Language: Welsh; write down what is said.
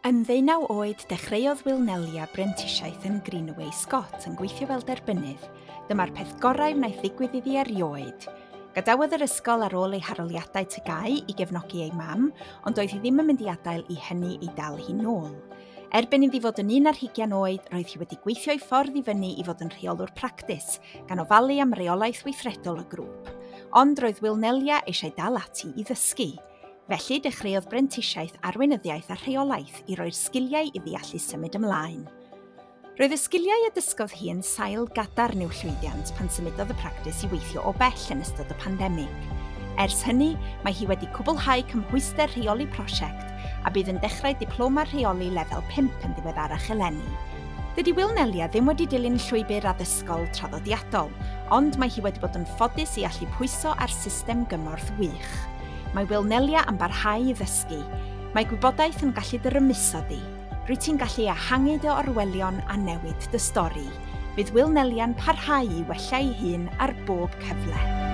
Yn ddeunaw oed, dechreuodd Wilnelia brentisiaeth yn Greenaway Scott yn gweithio fel derbynnydd. Dyma'r peth gorau wnaeth ddigwydd iddi erioed. Gadawodd yr ysgol ar ôl ei haroliadau TGAU i gefnogi ei mam, ond doedd hi ddim yn mynd i adael i hynny ei dal hi nôl. Erbyn iddi fod yn un ar hugian oed, roedd hi wedi gweithio'i ffordd i fyny i fod yn rheolwr practis, gan ofalu am reolaeth weithredol y grŵp. Ond roedd Wilnelia eisiau dal ati i ddysgu. Felly, dechreuodd brentisiaeth arweinyddiaeth a rheolaeth i roi'r sgiliau iddi allu symud ymlaen. Roedd y sgiliau y dysgodd hi yn sail gadarn i'w llwyddiant pan symudodd y practis i weithio o bell yn ystod y pandemig. Ers hynny, mae hi wedi cwblhau cymhwyster rheoli prosiect a bydd yn dechrau diploma rheoli lefel 5 yn ddiweddarach eleni. Dydy Wilnelia ddim wedi dilyn llwybr addysgol traddodiadol, ond mae hi wedi bod yn ffodus i allu pwyso ar system gymorth wych. Mae Wilnelia am barhau i ddysgu. Mae gwybodaeth yn gallu dy rymuso di. Rwyt ti'n gallu ehangu dy orwelion a newid dy stori. Bydd Wilnelia'n parhau i wella ei hun ar bob cyfle.